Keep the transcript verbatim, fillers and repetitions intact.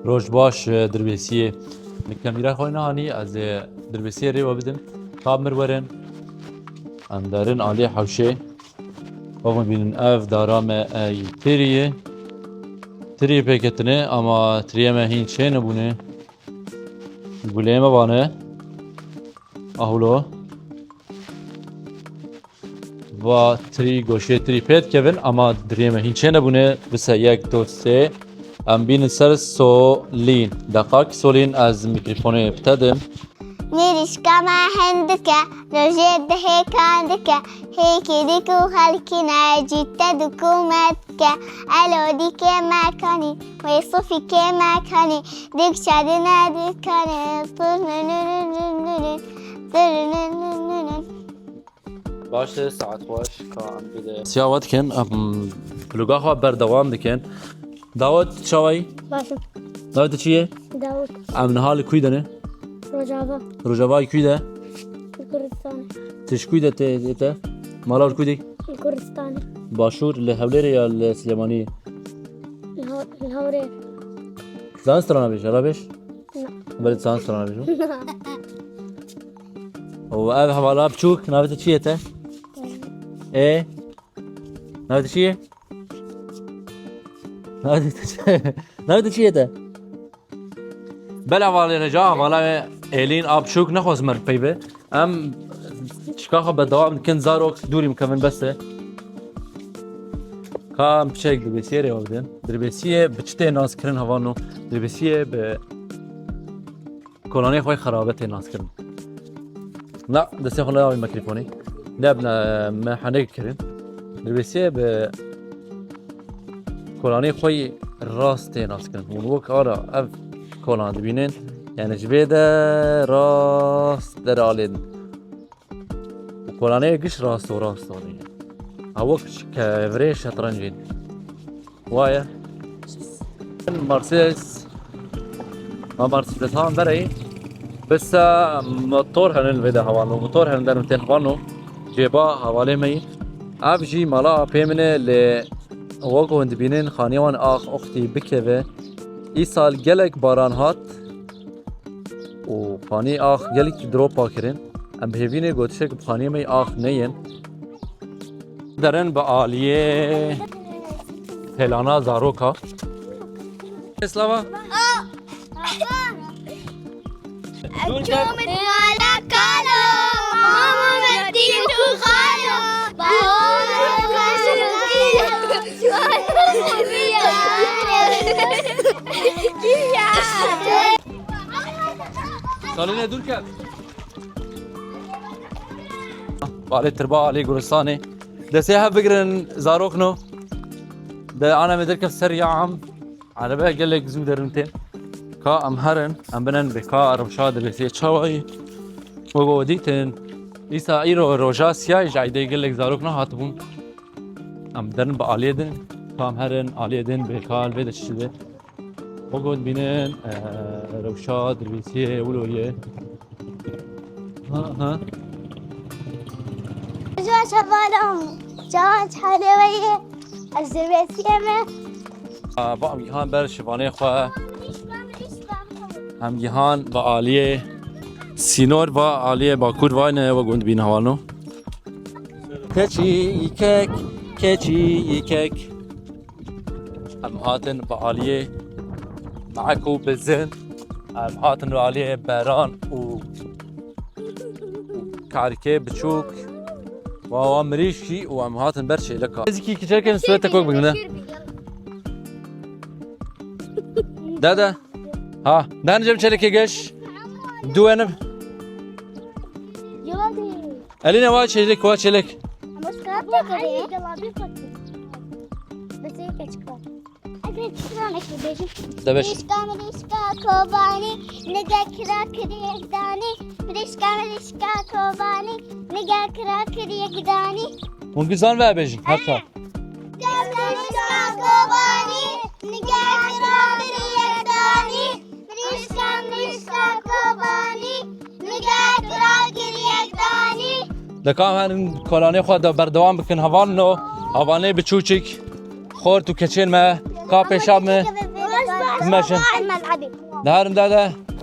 Roj baş, e, Dirbêsiyê. Min kamîra xwe nehanî, ez ê Dirbêsiyê rê we bidim. Ka mir werin. Em derin aliyê hewşê. Bavin bînin ev dara me ey tirî ye. Tirî pêketine ama tiriyê me hîn çê nebûne. Gulê me vane. Ahulo. Va tirî goşê tirî pê dikevin ama diriyê me hîn çê nebûne. Bise yek, do, sê. Em bînin ser solîn. Deqak solîn ez mîkrofonê bi te dim. Mirîşka me hindik e, rojê dihê kandik e. Hêkê dik û xelkî ne, cî te dikû me dike. Elo dikê me kanî, wê sifîkê me kanî. Dik çadine dikane, turnununununun, turnunununun. Baş e, saet xweş, ka em bide. Siya we dikin, em vloga xwe berdewam dikin. Dawet çawayî? Baş im. Navê te çi ye? Dawet. Em niha li kû de ne? Rojava. Rojavayê kû de? Li Kurdistanê. Tu ji kû de tê, tê te? Mala li kû de? Li Kurdistanê. Başûr, li Hewlêrê ya li Silêmaniyê? Li Hew-, li Hewlêr. Zanî strana bêj, Arabêj? Na. Belê zanî strana bêj. Û ev hevala biçûk, navê te çi ye te? Ê? Navê te çi ye? Navê te çi, navê te çi ye te? Bela hevalê reca, hevala me Êlîn a biçûk nexwest me pey be. Em çika xwe berdewam dikin, zarok dûrî min kevin bes e. Ka em piçek Dirbêsiyê rê we bidin. Dirbêsiyê bi çi tê naskirin hevalno? Dirbêsiyê bi kolanê xwe xerabe tê naskirin. Na, destê xwe nayavî mikrofonê. Ne, ne, me henek kirin. Dirbêsiyê bi kolanê xwe rast tê naskirin. Hûn wek ara ev kolan dibînin. Yani ji vê de rast deralên. Û kolanê giş rast û rast anîne. Ha wek kevirê şetrencên. Waye. Mercedes. Ma Mercedes han vereyî. Bise motor henin vê de hevalno. Motor henin derin tên hevalno. Cêba hevalê me yî. Ev jî mala apê min e lê wek hûn dibînin xanî wan ax oxtî bikeve. Îsal gelek baran hat. Û xanî ax gelek dropa kirin. Em bi hêvî ne gotişek bi xanî me ax neyên. Derin bi aliyê pelana zaroka. Slava. Çûmit mala kalo, mama me dî xalo. Salîne dûr ket. Balê tirba alê guristanê. Destê hev bigirin zarokno. De ana me derkev ser ya am. Arebe gelek zû derin tên. Ka em herin, em binen bê ka rewşa Dirbêsiyê çawayî. Wê bo dîtin. Îsa îro roja siyayî ji eydê gelek zarok nehatibûn. Em derin bi aliyê din. Ka em herin aliyê din bê ka li vê de çi de. Wek hûn dibînin, e, rewşa Dirbêsiyê wilo ye. Ha, ha. Ji hevalê min, çawan halê we ye? Ez Dirbêsiyê me. A, va em gihan ber şivanê xwe. Em gihan bi aliyê sînor va aliyê bakur vayne wek hûn dibînin hevalno. Keçî kek, keçî kek. Em hatin bi aliyê meek û bizin. Em hatin bi aliyê beran û karikê biçûk. Wa, wa mirîşkî û em hatin ber çêleka. Zikî kiçekin swete kok bigine. Dede. Ha, dan cem çelekê geç. Duenim. Elîne wa çêlek, wa çêlek. Ama şu kadar da kare. Bes ê keçik var. Eger çitranek bêjim. De beş. Mirişka, mirişka Kobanî, nige kira kiriyek danî. Mirişka, mirişka Kobanî, nige kira kiriyek danî. Hûn gizan ve bêjin, her çar. Mirişka, mirişka Kobanî, nige kira kiriyek danî. Mirişka, mirişka Kobanî, nige kira kiriyek danî. Deka em herin kolanê xwe de berdewam bikin. Hevalno, hevalnê biçûçik, xort û keçên me, ka pêşa me bimeşin. Di herin de de.